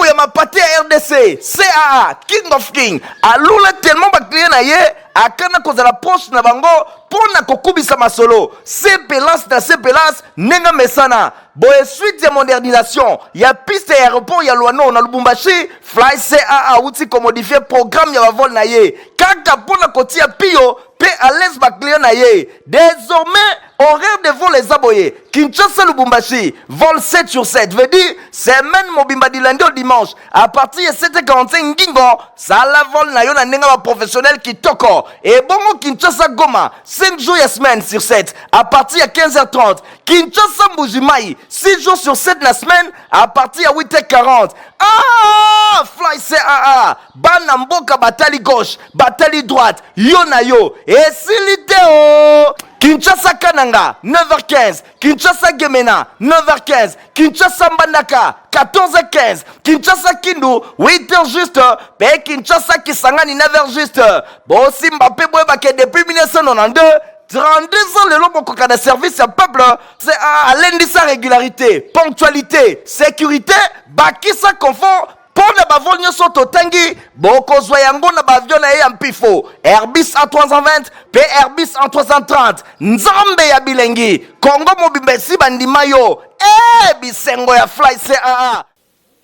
Nkombo ya mapate ya RDC, CAA, King of King, alula tellement ba clients na ye, akana kozala proche na bango mpo na kokubisa masolo. Sepelance na sepelance ndenge mesana. Boye suite ya modernisation ya piste ya aéroport ya Luano na Lubumbashi, Fly CAA awuti komodifier programme ya bavol na ye kaka mpo na kotia piyo mpe à l'aise ba clients na ye. Désormais, horaire de vol eza boye: Kinshasa Lubumbashi, vol 7 sur 7, veut dire semaine mobimba du lundi au dimanche à partir ya 7h45 ngingo sala vol na yo na ndenge ba professionnel kitoko. Ebongo Kinshasa Goma, 5 jours ya semaine sur 7 à partir ya 15h30. Kinshasa Mbujimayi, 6 jours sur 7 la semaine à partir ya 8h40. Ah, Fly CAA, bana mboka batali gauche, batali droite, yo na yo esili te o. Kinshasa Kananga, 9h15, Kinshasa Gemena, 9h15, Kinshasa Mbandaka, 14h15, Kinshasa Kindu, 8h juste, pe Kinshasa Kisangani, 9h juste. Bosimba mpe boyebake depuis 1992, 32 ans lelo, bokoka na service ya peuple. C'est alendisa régularité, ponctualité, sécurité, bakisa confort. Mpo na bavol nyonso totangi, bokozwa yango na baavion na ye ya mpifo Airbus A320 mpe Airbus A330. Nzambe ya bilengi, Kongo mobimba esi bandima yo e bisengo ya Fly CAA.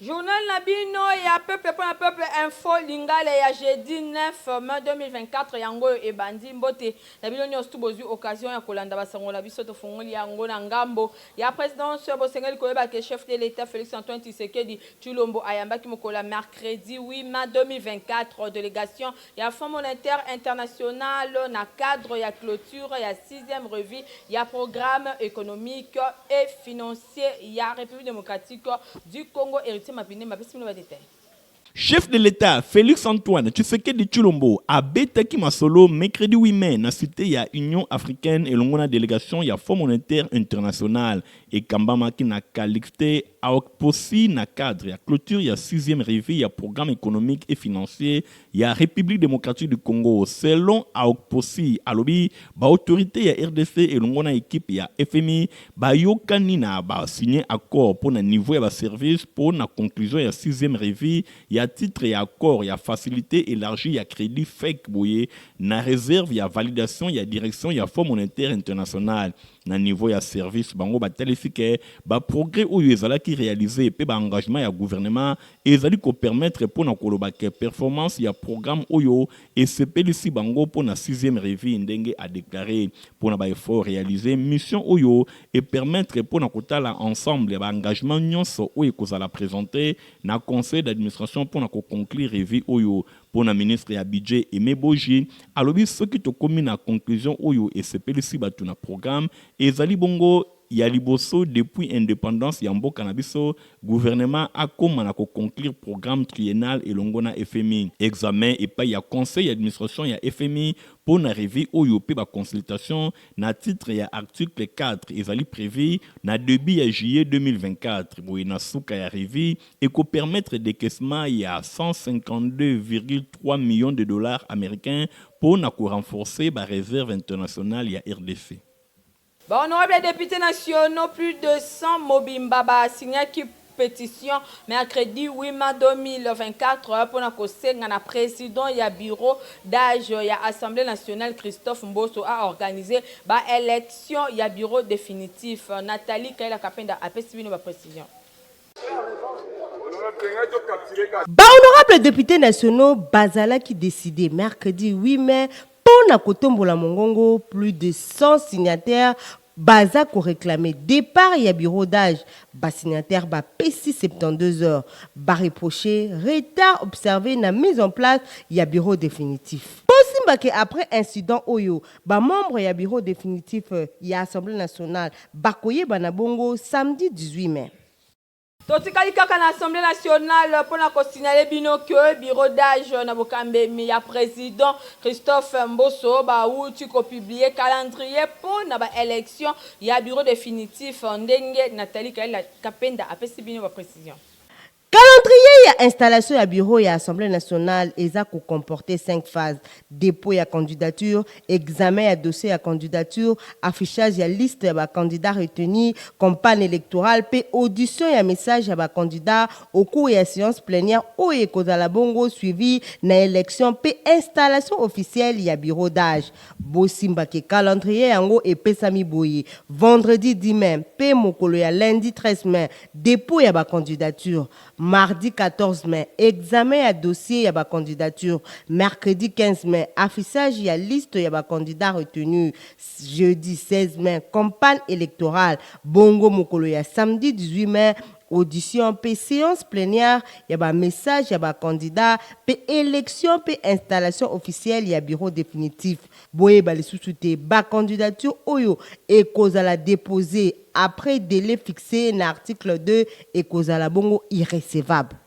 Journal na bino ya peuple mpo na peuple, info lingala ya jeudi 9 mai 2024, yango oyo ebandi. Mbote na bino nyonso tu bozwi occasion ya kolanda basango na biso. Tofungoli yango na ngambo ya présidence. Bosengeli koyeba ke chef de l'État Félix Antoine Tshisekedi Tshilombo ayambaki mokolo ya mercredi 8 mai 2024 délégation ya Fonds monétaire international na cadre ya clôture ya 6e revue ya programme économique et financier ya République démocratique du Congo. Héritier Mapine mapesi bino badétail. Chef de l'État Félix Antoine Tshisekedi Tshilombo abetaki masolo mercredi 8 mai na cité ya Union africaine elongo na délégation ya Fonds monétaire international ekambamaki na Calixte Aokposi na cadre ya clôture ya 6e revue ya programme économique et financier ya République démocratique du Congo. Selon Aokposi, alobi baautorité ya RDC elongo na équipe ya FMI bayokani na basigné accord mpo na niveau ya baservice mpo na conclusion ya 6e revue ya titre ya accord ya facilité élargie ya crédit FEC, boye na réserve ya validation ya direction ya Fonds monétaire international. Na niveau ya service, bango batalisi ke baprogrès oyo ezalaki réalisé mpe baengagement ya gouvernement ezali kopermettre mpo na koloba ke performance ya programme oyo esepelisi bango mpo na 6e revue. Ndenge adéclaré mpo na baeffort réalisé, mission oyo epermettre mpo na kotala ensemble ya baengagement nyonso oyo ekozala présenté na conseil d'administration mpo na koconclure revue oyo. Mpo na ministre ya budget Aimé Boji, alobi soki tokómi na conclusion oyo esepelisi bato na programme, ezali bongo ya liboso depuis indépendance ya mboka na biso gouvernement akóma na koconclure programme triennal elongo na FMI. Examen epai ya conseil d'administration ya FMI mpo na revue oyo mpe baconsultation na titre ya article 4 ezali prévu na début ya juillet 2024. Boye na suka ya revue ekopermettre décaissement ya 152,3 millions de dollars américains mpo na korenforcer baréserve internationale ya RDC. Bahonorable députés nationaux, plus de 100 mobimba, basignaki pétition mercredi 8 mai 2024 mpona kosenga na président ya bureau d'âge ya Assemblée nationale Christophe Mboso aorganiser baélection ya bureau définitif. Nathalie Kaila Kapenda apesi bino baprécision. Bahonorable députés nationaux bazalaki décidé mercredi 8 mai mpo na kotombola mongongo. Plus de 100 signataires baza koréclamer départ ya bureau d'âge. Basignataire bapesi 72 heures, bareproche retard observé na mise en place ya bureau définitif. Bosimbake après incident oyo, bamembre ya bureau définitif ya Assemblée nationale bakoyeba na bongo samedi 18 mai. Totikali kaka na Assemblée nationale mpona kosignaler bino ke bureau d'âge na bokambemi ya président Christophe Mboso bauti kopublier calendrier mpo na baélection ya bureau définitif, ndenge Nathalie Kaela Kapenda apesi bino baprécision. Calendrier ya installation ya bureau ya Assemblee nationale eza ko comporter cinq phases, depot ya candidature, examen ya dossier ya candidature, affichage ya liste ya ba candidats retenus, campagne electorale mpe audition ya message ya ba candidats au cours ya seance plenière oyo ekozala bongo suivie na election mpe installation officielle ya bureau d'age. Bosimba ke calendrier yango epesami boye, vendredi 10 mai mpe mokolo ya lundi 13 mai, depot ya ba candidatures, mardi 14 mai, examen ya dossier ya ba candidatures, mercredi 15 mai, affichage ya liste ya ba candidats retenus, jeudi 16 mai, campagne electorale, bongo mokolo ya samedi 18 mai, audition mpe seance plenière ya ba messages ya ba candidats mpe election mpe installation officielle ya bureau definitif. Boyeba lisusu te ba candidatures oyo ekozala deposer après delai fixe na article 2 ekozala bongo irrecevable.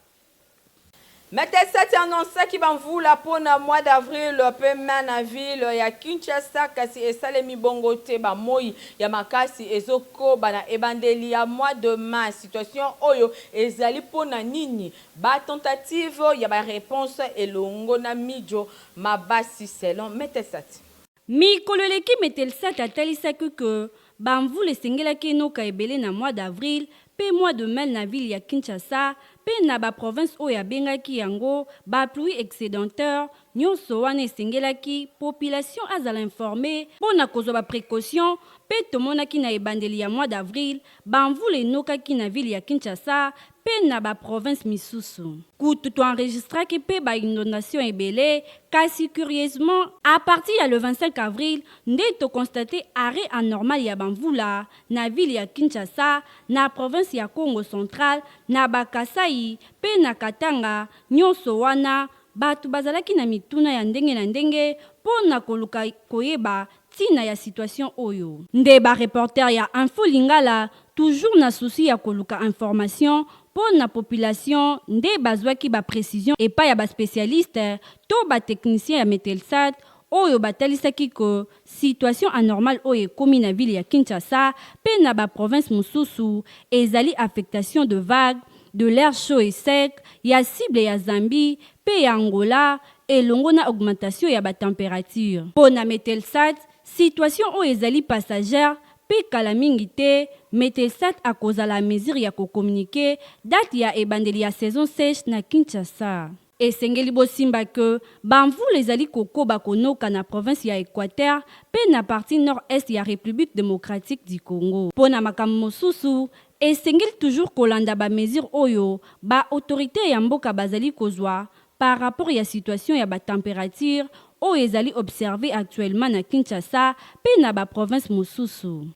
Metelsat annoncaki ba mvula mpo na mois d'avril mpe mai na ville ya Kinshasa kasi esalemi bongo te. Ba moyi ya makasi ezo koba na ebandeli ya mois de mai. Situation oyo ezali mpo na nini? Ba tentatives ya ba reponses elongo na Midjo Mabasi selon Metelsat. Mikolo eleki Metelsat atalisaki que ba mvula esengelaki enoka ebele na mois d'avril mpe mois de mai na ville ya Kinshasa mpe na ba provinces oyo abengaki yango ba pluies excedentaires, nionso wana esengelaki population azala informer mpo na kozwa ba precautions mpe tomonaki na ebandeli ya mois d'avril ba mvula enokaki na ville ya Kinshasa mpe na ba provinces misusu. Kutu to enregistraki mpe ba inondations ebele, kasi curieusement, à partir ya le 25 avril nde to constater arret anormal ya ba mvula na ville ya Kinshasa, na province ya Kongo central, na ba Kasaï mpe na Katanga, nionso wana batu bazalaki na mituna ya ndenge na ndenge mpo na koluka koyeba Tina ya situation oyo. Nde ba reporters ya Info Lingala toujours na souci ya koluka information po na population nde bazwaki ba precisions epai ya ba specialistes to ba techniciens ya Metelsat oyo batalisaki que situation anormale oyo ekomi na ville ya Kinshasa pe na ba provinces mosusu ezali affectation de vague de l'air chaud et sec ya cible ya Zambie pe ya Angola elongo na augmentation ya ba temperatures. Po na Metelsat, situation oyo ezali passagère pe kala mingi te Metelsat akozala à mesure ya ko communiquer date ya ebandeli ya saison sèche na Kinshasa. Esengeli bosimba que ba mvula ezali kokoba konoka na province ya Equateur pe na partie nord-est ya Republique democratique du Congo. Po na makambo mosusu, esengeli toujours kolanda ba mesures oyo ba autorites ya mboka bazali kozwa Par rapport ya situation ya ba temperatures oyo ezali observer actuellement na Kinshasa pe na ba provinces mosusu.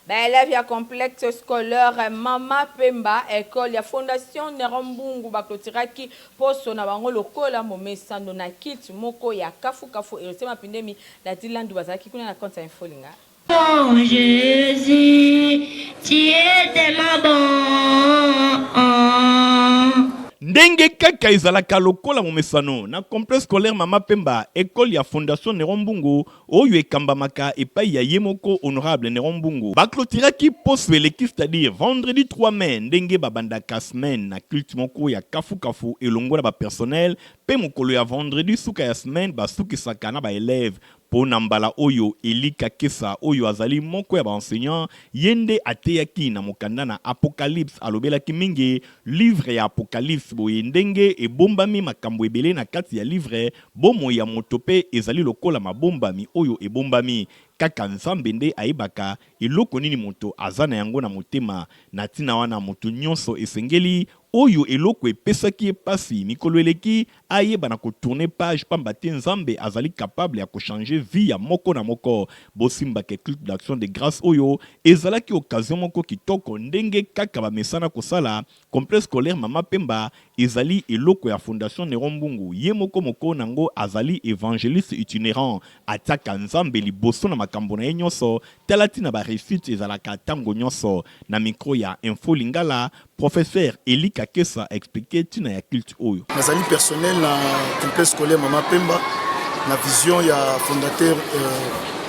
Ba elèves ya complexe scolaire Mama Pemba, ecole ya Fondation Neron Mbungu ba cloturaki poso na bango lokola momesano na culte moko ya kafu kafu. Heritier Mapindemi na Dilandu bazalaki kuna na compte ya Info Lingala. Bon Jesus, tu es tellement bon. Ndenge kaka ezalaka lokola momesano na Complexe scolaire Mama Pemba, ecole ya Fondation Neron Mbungu oyo ekambamaka epayi ya ye moko Honorable Neron Mbungu, ba cloturaki poso eleki c'est-à-dire vendredi 3 mai ndenge babandaka semaine na culte moko ya kafu kafu elongo na ba personnels mpe mokolo ya vendredi suka ya semaine basukisaka na ba elèves Mpo na mbala oyo, Elie Kakesa, oyo azali moko ya ba enseignants, ye nde ateyaki na mokanda na Apocalypse. Alobelaki mingi livre ya Apocalypse, boye ndenge ebombami makambo ebele na kati ya livre, bomoi ya moto mpe ezali lokola mabombami oyo ebombami. Kaka Nzambe nde ayebaka eloko nini moto aza na yango na motema. Na ntina wana, moto nyonso esengeli Oyo eloko epesaki ye pasi mikolo eleki ayeba na ko tourner page pamba te Nzambe azali capable ya ko changer vie ya moko na moko. Bosimba ke culte d'action de grace oyo ezalaki occasion moko kitoko ndenge kaka bamesana kosala, complexe scolaire Mama Pemba ezali eloko ya fondation Neron Mbungu ye moko mokoo nango azali evangeliste itinerant atiaka Nzambe liboso na makambo na ye nionso tala tina ba reussite ezalaka tango nionso. Na micro ya Info Lingala, Professeur Elie Kakesa a expliquer tina ya culte oyo. Nazali personnel na complexe scolaire Mama Pemba na vision ya fondateur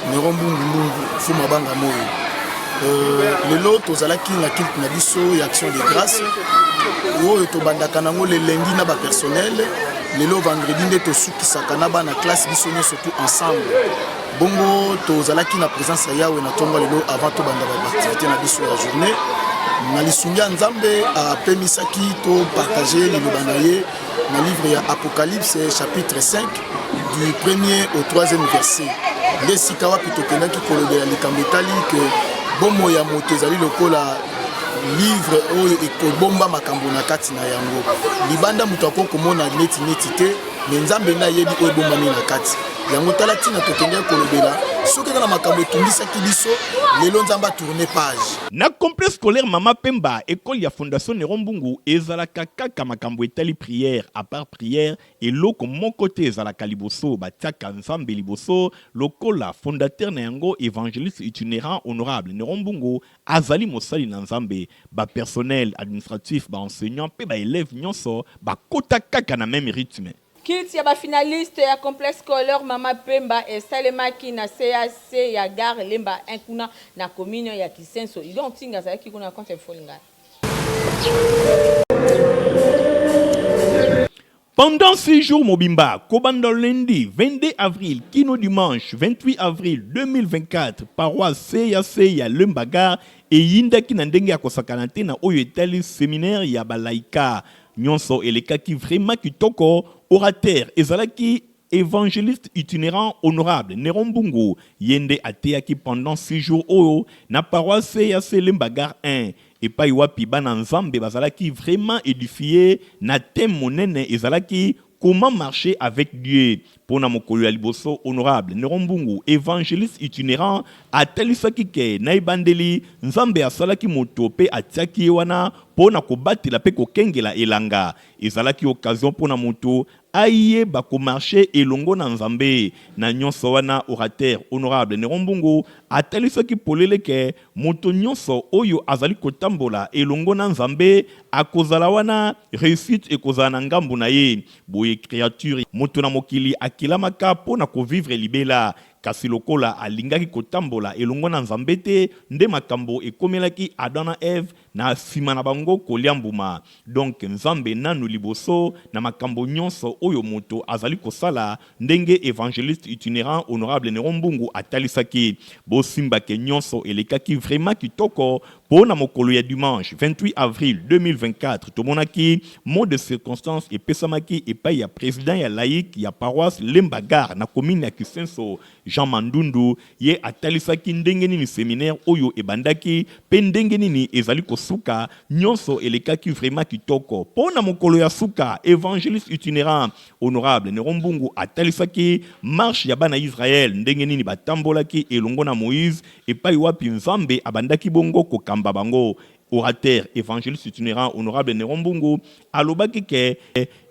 Neron Mbungu Mbungu Fuma Banga Moyo. Euh, lelo tozalaki na culte na biso ya action de grâce oyo tobandaka nango le lundi na bapersonnel lelo vendredi nde tosukisaka na bana classe biso nyonso tout ensemble bongo tozalaki na présence ya yawe na ntongo lelo avant tobanda baactivité na biso ya journée na lisungi ya nzambe apemisaki topartage liloba na ye na livre ya apocalypse chapitre 5 du premier au troisième verset nde esika wapi tokendaki kolobela likambo etali ke bomoi ya moto ezali lokola livre oyo ekobomba makambo na kati na yango libanda moto akoki komona neti neti te me nzambe nde ayebi oyo ebombami na kati yango tala ntina tokendaki kolobela soki eza na makambo etungisaki biso lelo nzambe atourne page Na complexe scolaire Mama Pemba, ecole ya Fondation Neron Mbungu ezalaka kaka makambo etali prière, à part prière, eloko moko te ezalaka liboso, batiaka Nzambe liboso, lokola fondateur na yango Evangeliste itinerant Honorable Neron Mbungu azali mosali na Nzambe, ba personnels administratifs, ba enseignants mpe ba elèves nionso bakota kaka na meme rythme. Culte ya ba finalistes ya complexe scolaire Mama Pemba esalemaki na CAC ya gare Lemba I kuna na commune ya Kisenso. Idon Ntinga azalaki kuna na compte Info Lingala. Pendant 6 jours mobimba, kobanda lundi 22 avril kino dimanche 28 avril 2024, paroisse CAC ya Lemba Gare eyindaki na ndenge ya kosakana te na oyo etali seminaire ya ba laïka. Nionso elekaki vraiment kitoko, orateur ezalaki Evangeliste itinerant honorable Neron Mbungu, ye nde ateyaki pendant 6 jours oyo na paroisse ya Selemba Gare I, epayi wapi bana Nzambe bazalaki vraiment edifier na thème monene ezalaki Comment marcher avec Dieu. Pona mokolo ya liboso honorable Neron Mbungu, evangeliste itinerant atalisaki ke na ebandeli Nzambe asalaki moto pe atiaki ye wana po na kobatela pe kokengela elanga. Ezalaki occasion po na moto ayeba ko marcher elongo na Nzambe. Na nionso wana orateur honorable Neron Mbungu atalisaki polele ke moto nionso oyo azali kotambola elongo na Nzambe akozala wana, reussite ekozala na ngambo na ye. Boye creature moto na mokili akelamaka po na ko vivre libela. Kasi lokola alingaki kotambola elongo na Nzambe te, nde makambo ekomelaki Adam na Eve na sima na bango kolia mbuma. Donc Nzambe nanu liboso na makambo nionso oyo moto azali kosala, ndenge evangeliste itinerant honorable Neron Mbungu atalisaki. Bosimba ke nionso elekaki vraiment kitoko po na mokolo ya dimanche 28 avril 2024 tomonaki mot de circonstance epesamaki epayi ya president ya laïque ya paroisse Lemba Gare na commune ya Kisenso Jean Mandundu. Ye atalisaki ndenge nini seminaire oyo ebandaki pe ndenge nini ezali kosuka. Nionso elekaki vraiment kitoko po na mokolo ya suka evangeliste itinerant Honorable Neron Mbungu atalisaki marche ya bana Israël ndenge nini batambolaki elongo na Moïse epai wapi Nzambe abandaki bongo kokamba bango. Orateur, evangeliste itinerant Honorable Neron Mbungu alobaki ke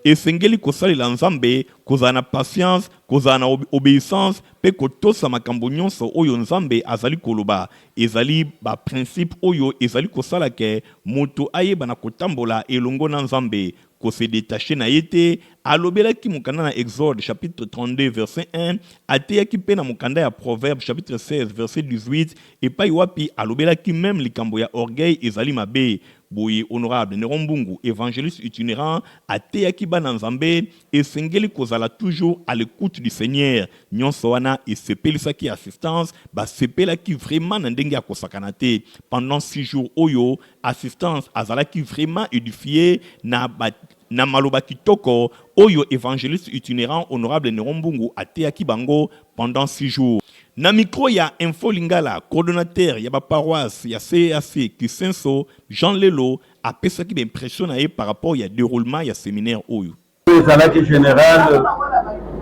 esengeli kosalela Nzambe, kozala na patience, kozala na obeissance pe kotosa makambo nionso oyo Nzambe azali koloba. Ezali ba principes oyo ezali kosala ke moto ayeba na kotambola elongo na Nzambe. ko se detacher na ye te, alobelaki mokanda na Exode chapitre 32 verset 1, ateyaki mpe na mokanda ya Proverbes chapitre 16 verset 18 epai wapi alobelaki meme likambo ya orgueil ezali mabe. Boye honorable Neron Mbungu, evangeliste itinerant, ateyaki bana Nzambe esengeli kozala toujours à l'ecoute du Seigneur. Nionso wana esepelisaki assistance, basepelaki vraiment na ndenge ya kosakana te. Pendant 6 jours oyo Assistance azalaki vraiment edifie na ba na maloba kitoko oyo evangeliste itinerant honorable Neron Mbungu ateyaki bango pendant 6 jours. Na micro ya Info Lingala, coordonnateur ya ba paroisses ya CEAC Kisenso, Jean Lelo, apesaki ba impressions na ye par rapport ya deroulement ya seminaire oyo. Ezalaki general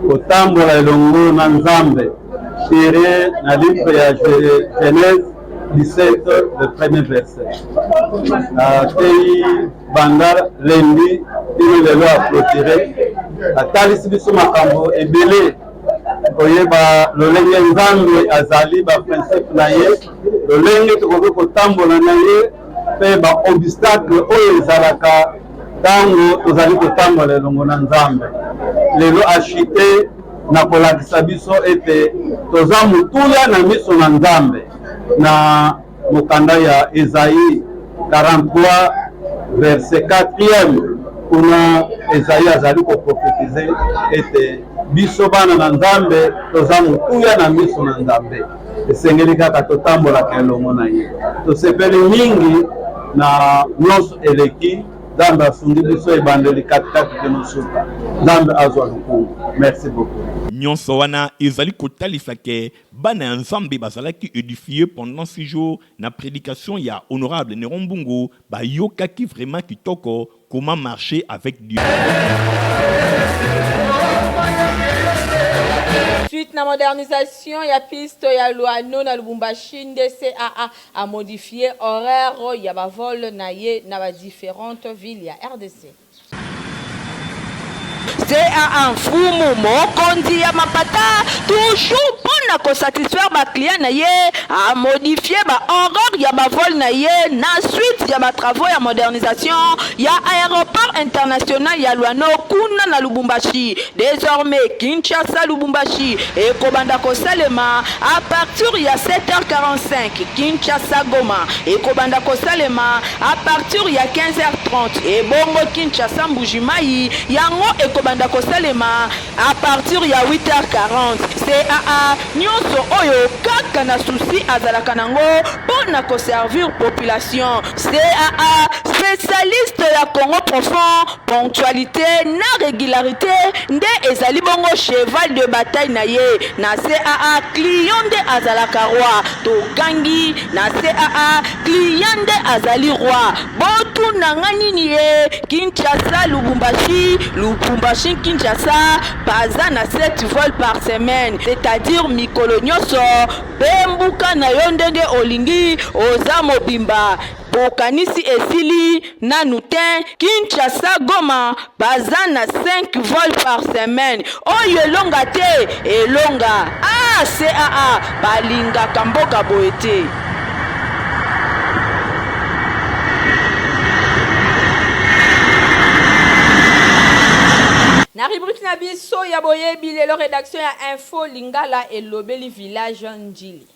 kotambola elongo na Nzambe tire na livre ya Genèse 17 le premier verset. Ateyi banda lundi kino lelo a clôturer, atalisi biso makambo ebele koyeba lolenge Nzambe azali, ba principe na ye, lolenge tokoki kotambola na ye mpe ba obstacle oyo ezalaka ntango tozali kotambola elongo na Nzambe. Lelo ashite na kolakisa biso ete toza motuya na miso na Nzambe na mokanda ya Esaïe 43 verset 4e, kuna Esaïe azali koprofetize ete biso bana na Nzambe toza motuya na miso na Nzambe, esengeli kaka totambolaka elongo na ye. Tosepeli mingi na nyonso eleki. Nzambe asungi biso ebandeli katikati kino suka. Nzambe azwa lokumu. Merci beaucoup. Nyonso wana ezali kotalisa ke bana ya Nzambe bazalaki edifier pendant 6 jours na predication ya honorable Neron Mbungu, bayokaki vraiment kitoko comment marcher avec Dieu. Suite na modernisation ya piste ya Luano na Lubumbashi nde CAA a modifier horaire ya ba vols na ye na ba differentes villes ya rdc. CAA Mfumu mokonzi ya mapata toujours mpo na ko satisfaire ba clients na ye a modifier ba horaires ya ba vols na ye na suite ya ba travaux ya modernisation ya aeroport international ya Luano kuna na Lubumbashi. Desormais Kinshasa-Lubumbashi ekobanda kosalema à partir ya 7h45, Kinshasa-Goma ekobanda kosalema à partir ya 15h30 ebongo Kinshasa-Mbuji-Mayi yango ekobanda kosalema à partir ya 8h40. CAA nionso oyo kaka na souci azalaka nango mpo na ko servir population. CAA specialiste ya Congo profond, ponctualite na regularite nde ezali bongo cheval de bataille na ye. Na CAA client nde azalaka roi. Togangi na CAA client nde azali roi. Botuna nga nini ye Kinshasa Lubumbashi, Lubumbashi Kinshasa baza na 7 vols par semaine c'est-à-dire mikolo nyoso bembuka na yo ndenge olingi oza mobimba bokanisi esili nanu tein Kinshasa Goma baza na 5 vols par semaine oyo elonga te elonga ah CAA balingaka mboka boye te. Na rubrique na biso ya boyebi lelo redaction ya info lingala elobeli village Ndjili.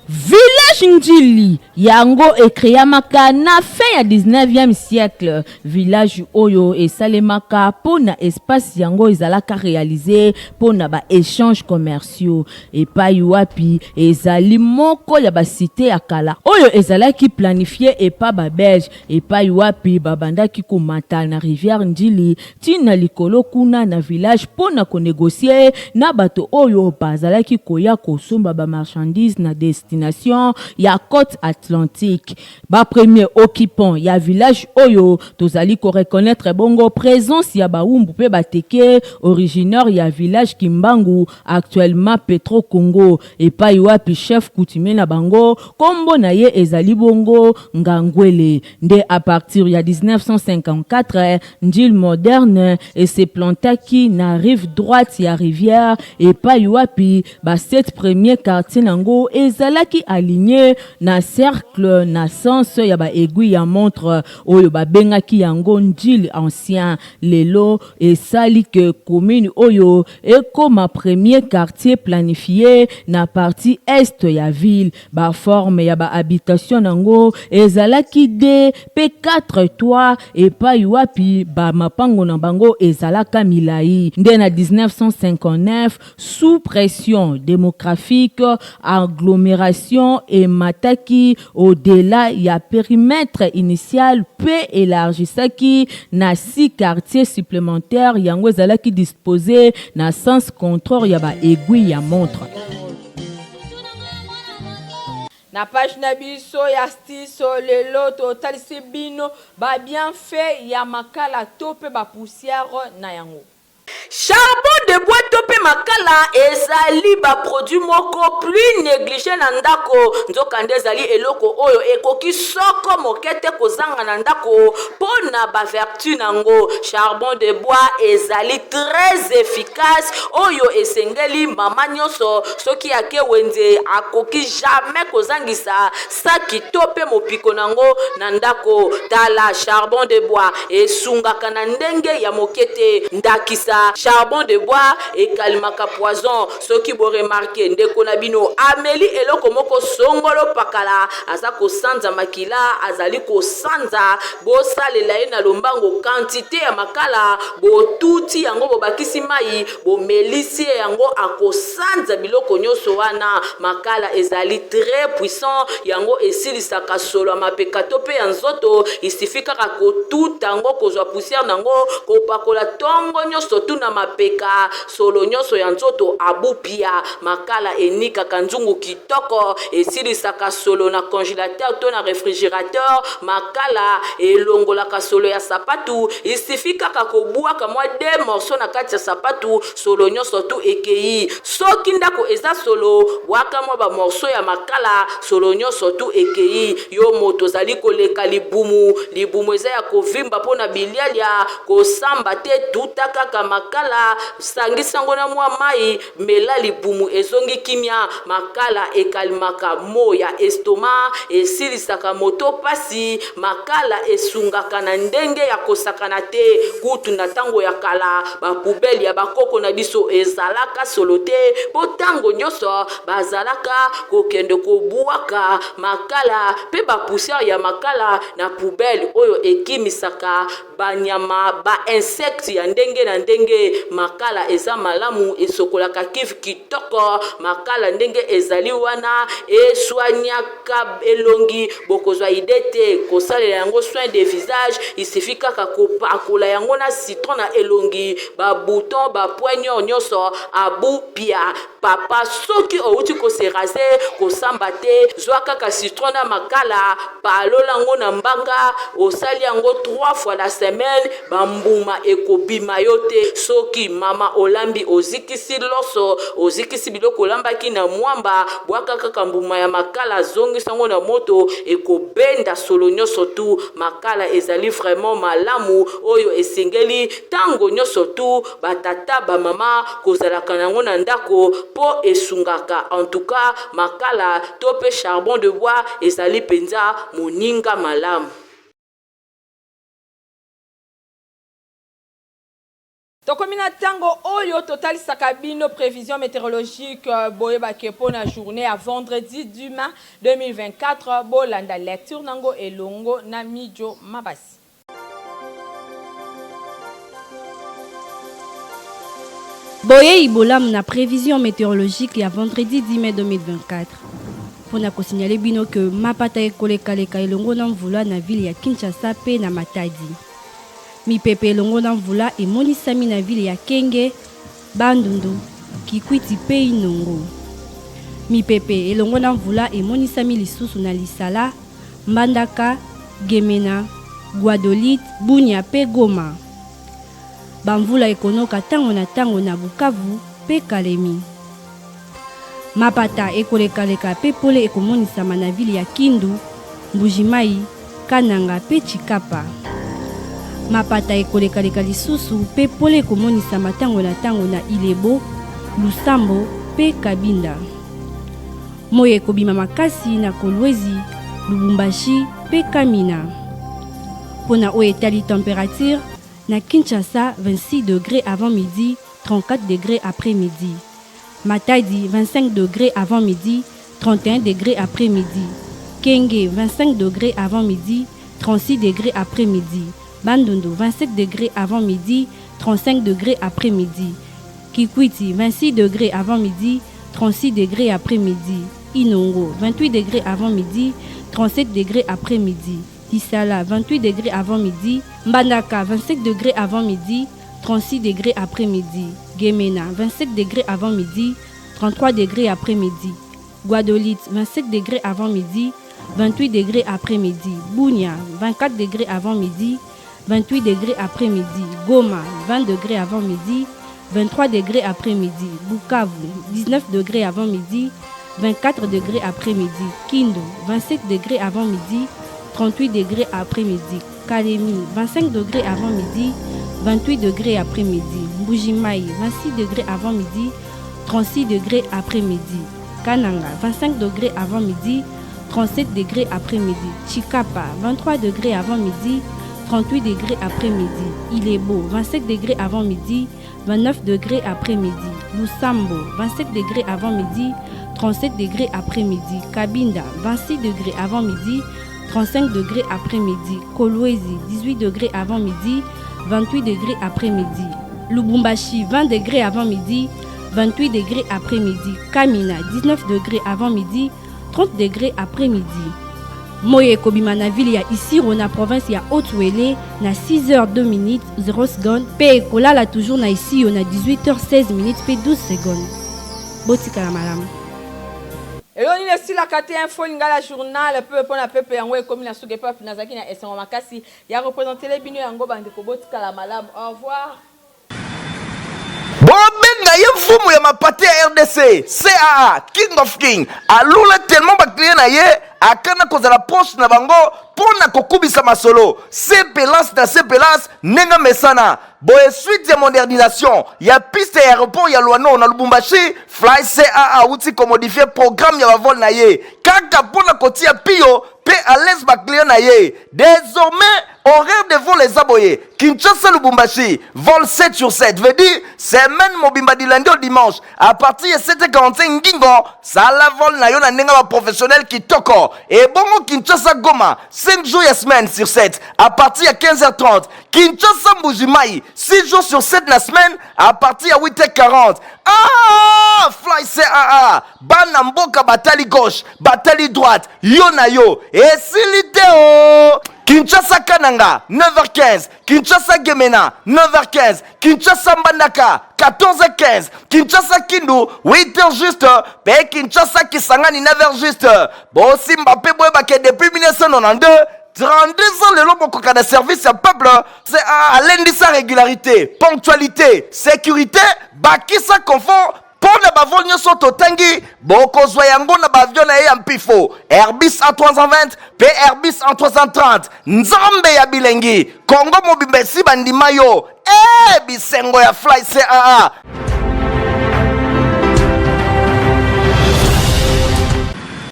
Village Ndjili yango e creamaka na fin ya 19e siècle. Village oyo esalemaka po na espace yango ezalaka realiser po na ba echanges commerciaux epayi wapi ezali moko ya ba cites ya kala oyo ezalaki planifier epa ba Belges epayi wapi babandaki komata na rivière Ndjili ti na likolo kuna na village mpo na ko negocier na bato oyo bazalaki koya kosomba ba marchandises na destination ya cote Atlantique. Ba premiers occupants ya village oyo tozali ko reconnaitre bongo presence ya Bawumbu mpe Bateke originaires ya village Kimbangu actuellement Petro Congo epayi wapi chef coutumier na bango kombo na ye ezali bongo Ngangwele. Nde à partir ya 1954, Ndjili moderne e se plantaki na rive droite ya rivière epayi wapi ba sept premiers quartiers nango ezalaki alignes na cercle na sens ya ba aiguilles ya montre oyo babengaki yango Ndjili ancien. Lelo esali que commune oyo ekoma premier quartier planifie na partie est ya ville. Ba formes ya ba habitations nango ezalaki deux pe quatre toits epayi wapi ba mapango na bango ezalaka milayi. Nde na 1959, sous pression demographique, agglomeration emataki au-delà ya perimètre initial pe elargisaki na six quartiers supplementaires, yango ezalaki disposer na sens contraire ya ba aiguilles ya montre. Na page na biso ya astuce lelo totalisi bino ba bienfaits ya makala to pe ba poussière na yango. Charbon de bois to pe makala ezali ba produits moko plus negliger na ndako, nzokande ezali eloko oyo ekoki soko moke te kozanga na ndako po na ba vertus nango. Charbon de bois ezali très efficace oyo esengeli mama nionso soki ake wenze akoki jamais kozangisa saki to pe mopiko nango na ndako. Tala charbon de bois esungaka na ndenge ya moke te. Ndakisa, charbon de bois bois ekalimaka poison. Soki bo remarquer ndeko na bino ameli eloko moko songolo pakala aza kosanza makila, azali kosanza, bosalela ye na lombango quantite ya makala, botuti yango bobakisi mayi, bomelisi ye yango akosanza biloko nyoso wana. Makala ezali très puissant, yango esilisaka solo ya mapeka to pe ya nzoto, il suffit kaka kotuta yango, kozwa poussière na yango, kopakola tongo nyoso tu na mapeka, Solo nionso ya nzoto abupia. Makala enikaka nzungu kitoko, esilisaka solo na congelateur to na refrigerateur. Makala elongolaka solo ya sapatu, il suffit kaka kobuaka mwa deux morceaux na kati ya sapatu, solo nionso tout ekeyi. Soki ndako eza solo, buaka mwa ba morceaux ya makala, solo nionso tout ekeyi. Yo moto ozali koleka libumu, libumu eza ya kovimba mpo na bilialia, Kosamba te tuta kaka makala sangisa yango na mwa mayi mela libumu ezongi kimia makala ekalimaka maux ya estomac esilisaka moto pasi makala esungaka na ndenge ya kosakana te kutu na tango ya kala ba poubelle ya ba koko na biso ezalaka solo te po tango nioso bazalaka kokende kobuaka makala pe ba poussière ya makala na poubelle oyo ekimisaka Ba nyama, ba insectes ya ndenge na ndenge. Makala eza malamu, esokolaka cuve kitoko. Makala ndenge ezali wana e soignaka elongi, bokozwa idee te. Kosalela yango soin de visage, il suffit kaka kopakola yango na citron na elongi, ba boutons, ba poignons nionso abu pia. Papa soki owuti ko se raser kosamba te zwa kaka citron na makala palola yango na mbanga osali yango 3 fois la semaine ba mbuma ekobima yo te soki mama olambi ozikisi loso ozikisi biloko olambaki na mwamba bwaka kaka mbuma ya makala zongisa yango na moto ekobenda solo nyoso tu makala ezali vraiment malamu oyo esengeli tango nyoso tu ba tata ba mama kozalaka na yango na ndako po esungaka en tout cas makala to pe charbon de bois ezali penza moninga malamu. Tokomi na tango oyo totalisaka bino prevision meteorologique boyeba ke mpo na journee ya vendredi 10 mai 2024 bolanda lecture nango elongo na Midjo Mabasi. Boyei bolamu na prevision meteorologique ya vendredi 10 mai 2024. Mpo na ko signaler bino que mapata ekolekaleka elongo na mvula na ville ya Kinshasa mpe na Matadi. Mipepe elongo na mvula emonisami na ville ya Kenge, Bandundu, Kikwiti mpe Inongo. Mipepe elongo na mvula emonisami lisusu na Lisala, Mbandaka, Gemena, Gbadolite, Bunia mpe Goma. Ba mvula ekonoka tango na tango na Bukavu mpe Kalemi. Mapata ekolekaleka mpe pole ekomonisama na ville ya Kindu, Mbuji-Mayi, Kananga mpe Tshikapa. Mapata ekolekaleka lisusu mpe pole ekomonisama tango na tango na Ilebo, Lusambo mpe Kabinda. Moyi ekobima makasi na Kolwezi, Lubumbashi mpe Kamina. Mpo na oyo etali temperature, na Kinshasa, 26 degres avant midi, 34 degres après midi. Matadi, 25 degres avant midi, 31 degres après midi. Kenge, 25 degres avant midi, 36 degres après midi. Bandundu, 27 degres avant midi, 35 degres après midi. Kikwiti, 26 degres avant midi, 36 degres après midi. Inongo, 28 degres avant midi, 37 degres après midi. Lisala, 28 degres avant midi. Mbandaka, 27 degres avant midi, 36 degres après midi. Gemena, 27 degres avant midi, 33 degres après midi. Gbadolite, 27 degres avant midi, 28 degres après midi. Bunia, 24 degres avant midi, 28 degres après midi. Goma, 20 degres avant midi, 23 degres après midi. Bukavu, 19 degres avant midi, 24 degres après midi. Kindu, 27 degres avant midi, 38 degres après midi. Kalemi, 25 degres avant midi, 28 degres après midi. Mbuji-Mayi, 26 degres avant midi, 36 degres après midi. Kananga, 25 degres avant midi, 37 degres après midi. Tshikapa, 23 degres avant midi, 38 degrés après-midi. Ilebo, 25 degrés avant midi, 29 degrés après-midi. Lusambo, 27 degrés avant midi, 37 degrés après-midi. Kabinda, 26 degrés avant midi, 35 degrés après-midi. Kolwezi, 18 degrés avant midi, 28 degrés après-midi. Lubumbashi, 20 degrés avant midi, 28 degrés après-midi. Kamina, 19 degrés avant midi, 30 degrés après-midi. Moi ekobima na ville ya Isiro na province ya Haut-Uele na 6h2 minutes 0 seconde mpe ekolala toujours na Isio na 18h16 minutes mpe 12 secondes. Botikala malamu. Eloko nini esilaka te info lingala journal pepe pona pepe yango ekomi na suka epapi nazalaki na esengo makasi ya representele bino yango bandeko botikala malamu au revoir. Bobenga ye mfumu ya mapate ya rdc caa king of king alula tellement baclient na ye akana kozala proche na bango mpo na kokubisa masolo sepelance na sepelance ndenge mesana boye suite ya modernisation ya piste ya aéroport ya Luano na Lubumbashi Fly CAA awuti komodifie programme ya bavol na ye kaka mpo na kotia piyo mpe à l'aise baclient na ye désormais horaire de vol eza boye Kinshasa Lubumbashi vol 7 sur 7 veut dire semaine mobimba du lundi au dimanche à partir ya 7h45 ngingo sala vol na yo na ndenge ba professionnel kitoko ebongo Kinshasa Goma 5 jours ya semaine sur 7 à partir ya 15h30 Kinshasa Mbuji-Mayi 6 jours sur 7 la semaine à partir ya 8h40 ah Fly CAA bana mboka batali gauche batali droite yo na yo esili te o Kinshasa Kananga 9h15 Kinshasa Gemena 9h15 Kinshasa Mbandaka 14h15 Kinshasa Kindu 8h juste pe Kinshasa Kisangani 9h juste bosimba pe boyebake depuis 1992 32 ans lelo bokoka na service ya peuple alendisa régularité ponctualité sécurité bakisa confort mpo na bavol nyonso totangi bokozwa yango na baavion na ye ya mpifo Airbus A320 mpe Airbus A330 nzambe ya bilengi kongo mobimba esi bandima yo e bisengo ya Fly CAA.